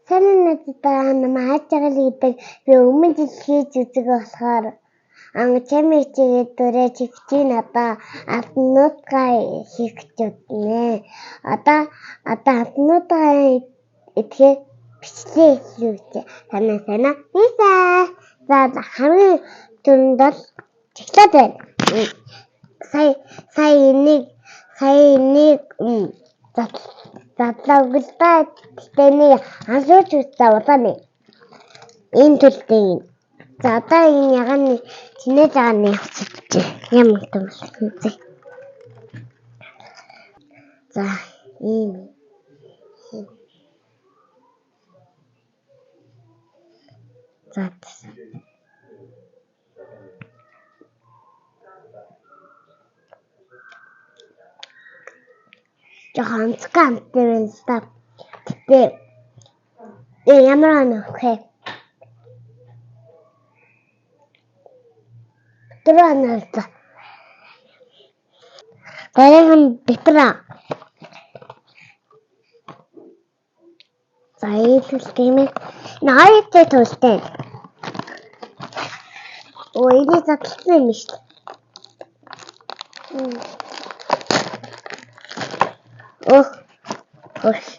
Сайн надтай намайг хайж байгаа л гэдэг би өмнө жил хийж үзэг болохоор чамиг чигээд дөрөө чигч надаа алтнуудгаа хийх гэж үзнэ. Одоо алтнуудгаа идэхээр бичлэг хийвч танаа санаа хийсэ. За хамгийн түрүүнд бол чиглээд байна. Сая энийг задлаа үгүй л да. Гэтэ нэг ансууч үзсэн улааны. Энэ төлтийн. За одоо энэ ягааны чинээ жагааны явчихжээ. Ямар юм бэ? За ийм. За жоохон онцгой амттай байна л да. Гэтэ ямар онох вэ? 4 оноо л да. Дараагийн нь битра. За ийм тийм ээ. Энэ хоёртой төлтэй. Оо энийг задлсан юм шүү дээ. Ох. Ох.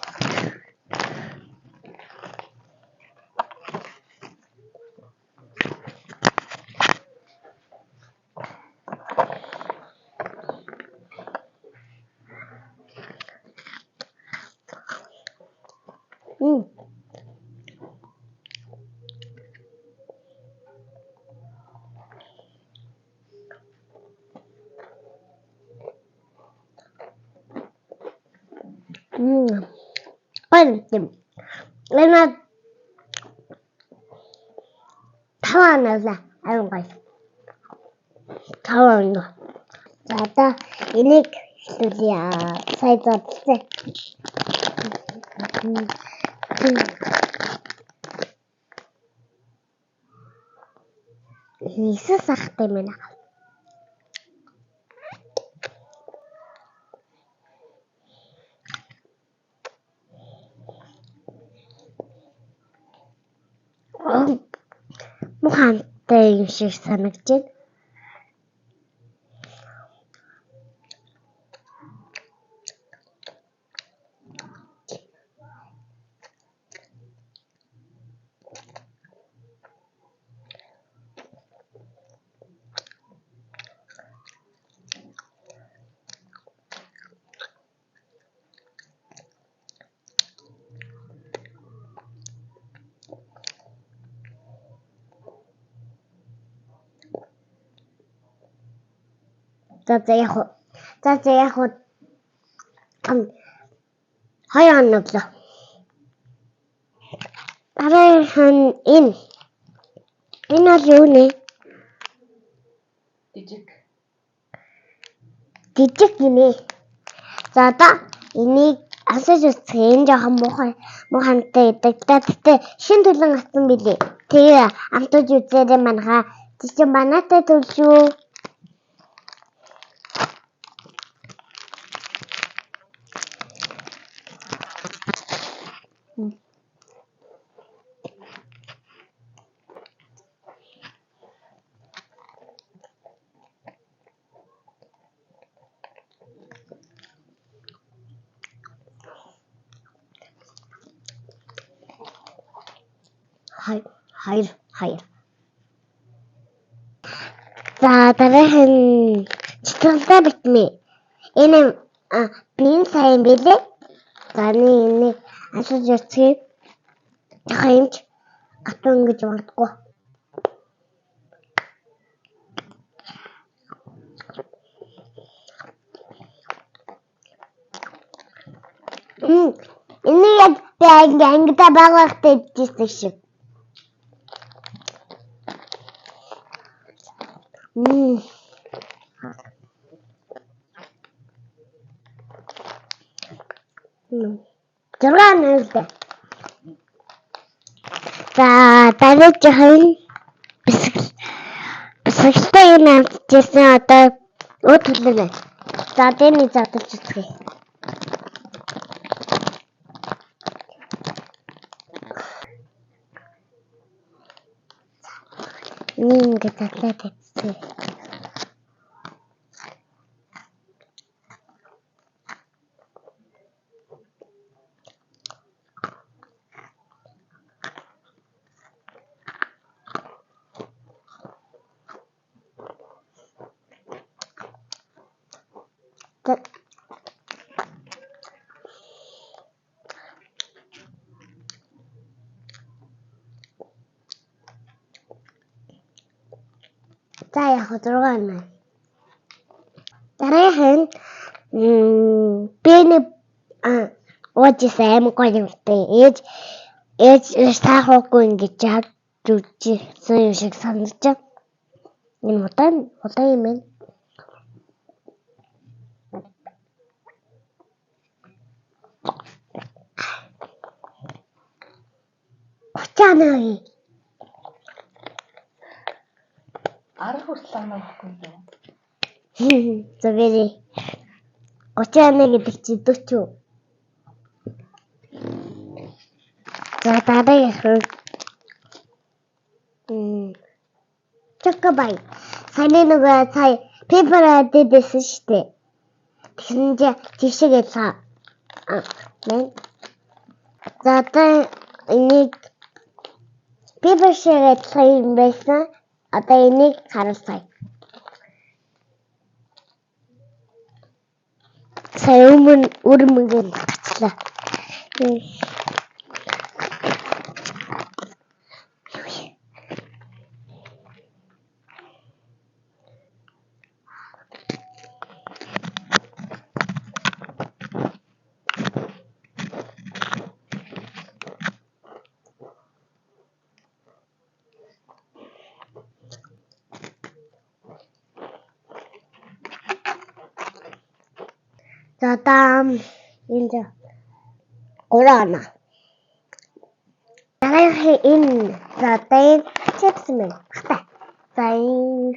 Гоё юм. Энэ 5 оноо аюун гоё. 5 оноо. За одоо энийг эхлүүлье. Сая задлаа. Иесус ахтай юм байна. Мухамтай юм шиг санагдаж байна. За яг уу. За яг уу. 2 оноо өглөө. Дараагийн нь энэ. Энэ бол юу нэ? Дижиг. Дижиг гинэ. За одоо энийг асууж үзэх. Энэ жоохон муухай амттай гэдэг. Гэтэ шин төлөн авсан билээ. Тэгээ амтаж үзээрэй манайхаа. Чи банаатай төл шүү. Хоёр 2. За дараагийн нь чицгэлтэй битмээ. Энэ биеийн сайн билээ. За энийг асууж үзье. Жоохон юмч гатан гэж магадгүй. Энийг яг би ангидаа бага байхдаа идчихсэн шиг. 6 оноо. За дараагийн нь бисгэлтэй юм амтжсэн одоо өө төлөв байна. За тэний задлж үзье. Энийг ингээд задлаад идсэн. За яг 6 оноо. Дараагийнх нь би нэг ууж исэн амар гоё юмтай. Ээж саахаагүй ингэж жаад зүжсэн юм шиг санагдаж байна. Энэ удаан юм байна. 30 оноо. 10 хүртэл оноо өгөхгүй юм. Зүгээр. 30 оноо гэдэг чи 40. За дараагийнх нь Чокобай. Саяны нөгөө сая paper дэдсэн шүү дээ. Тэгсэн чи тийшээ гэлээ. Мэн. За одоо энийг paper шиг адилхан юм байсан. Одоо энийг харуулцгаая. Сая өмнө үр мөнгөнд гацлаа. За одоо энд 3 оноо. Дараагийнх энэ за одоо энэ чипс мэн. Хата. За энэ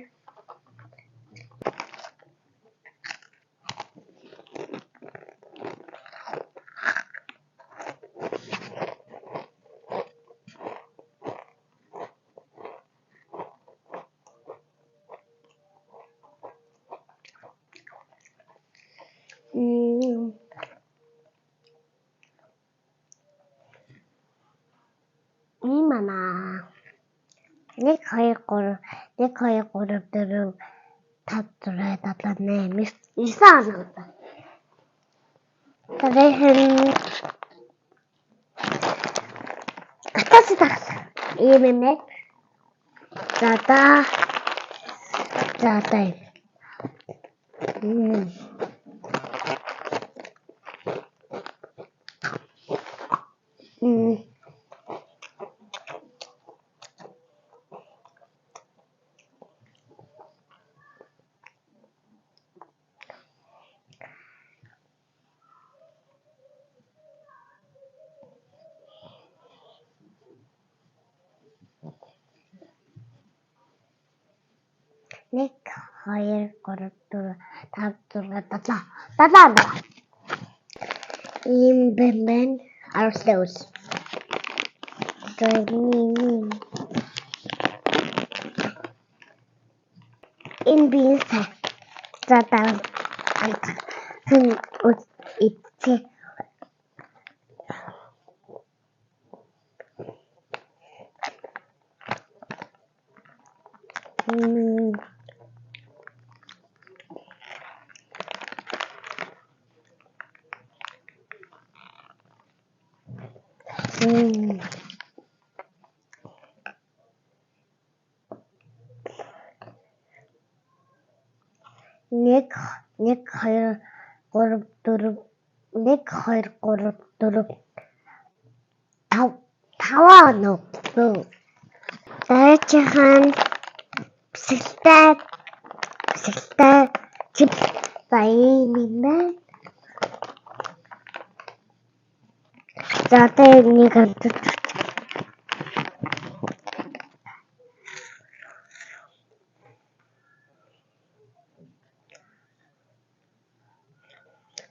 ийм байна. 1 2 3 1 2 3 4 5 6 7 8 9 оноо. Дараагийнх нь гатаас таглаа. Ийм юм байна. За одоо за одоо юм. 1 2 3 4 5 6 7 7 оноо. Ийм бэмбэн аруултай үл. За энэ биен сай. За дараа хэн идсэн. 1 1 2 3 4 1 2 3 4 5 5 оноо. Дараачих нь бисгэлтэй чипс. За ийм юм байна. За одоо энийг амтаж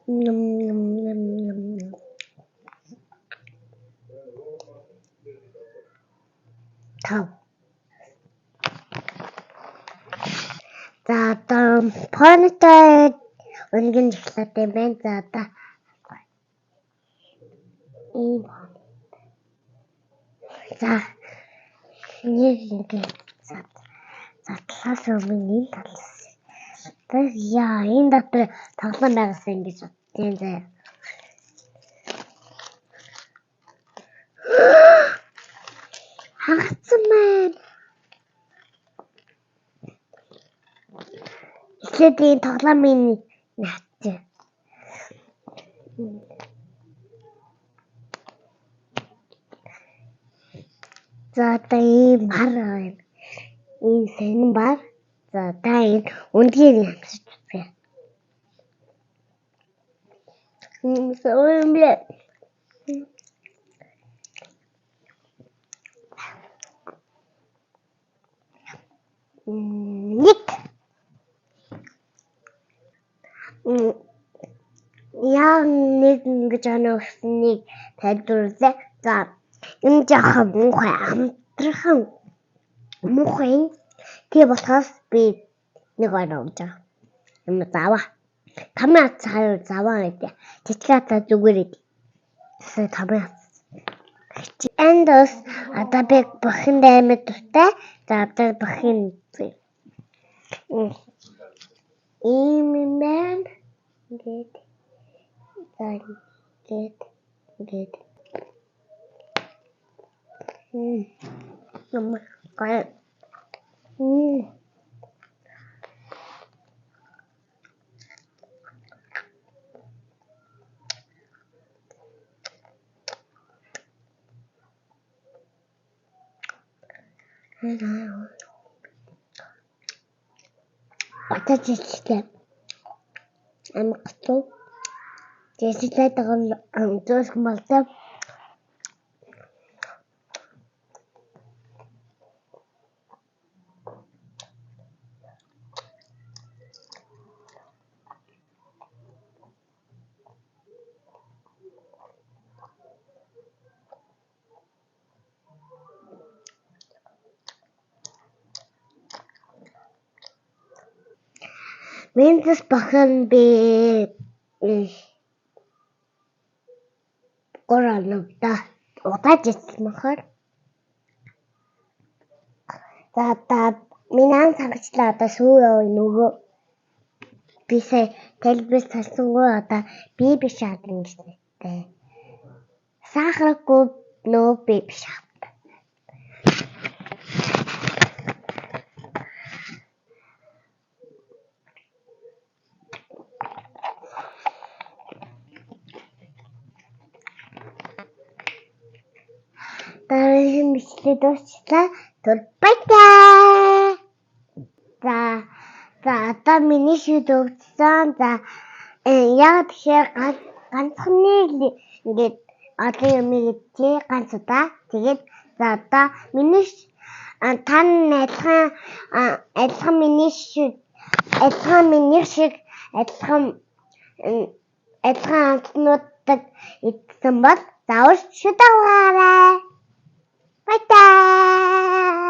ням ням ням ням ням. 5. За одоо понитой өнгийн шоколад юм байна. За одоо ийм за нэг ингээд за талаас өмнө энэ талаас. Яа, энэ дотор тоглоом байгасан гэж бодсон заяа. Хагацсан байна. Эхлээд энэ тоглоомын наацсан. За одоо ийм бар байна. Ийм сонин бар. За одоо энэ үндгээр ямсаж үзье. Юм бэ? Нэг яа нэг ингэж оноо өгсөнийг тайлбарлая. За энэ жоохон муухай амтрахын муухай. Тий болохоос би нэг оноо өгч байгаа. Юм заваа. Тамаа цаа заваа гэдэг. Чичгээ зүгээр идэв. Тамаа. Энд бас одоо би бохинд аймаг дуртай. За одоо бохинд ийм юм байна. Ингээд за ингээд ингээд юм гоё. Одоо жичлээ. Амар гоцоо. Жичлээд байгаа нь зөөлхөн болтой. Мензэс бахан би гуранагда удаж ицмахаар. За одоо миний ан сангацлаа одоо сүү яваа нөгөө би сая тайлбар салсангүй одоо би биш аадна гэж нэртэй. Сахаргүй нөө би биш аав. Дараагийн бичлэг дуусчлаа. Түр баяртай. За за одоо миний шүд өгсөн. За яг тэгэхээр ганцхны ингээд олон юм идчихье ганц удаа. Тэгээд за одоо миний та адилхан адилхан миний шиг адилхан миний шиг адилхан адилхан амтнуудад идсэн бол заавал шүд аваарай. Баяртай.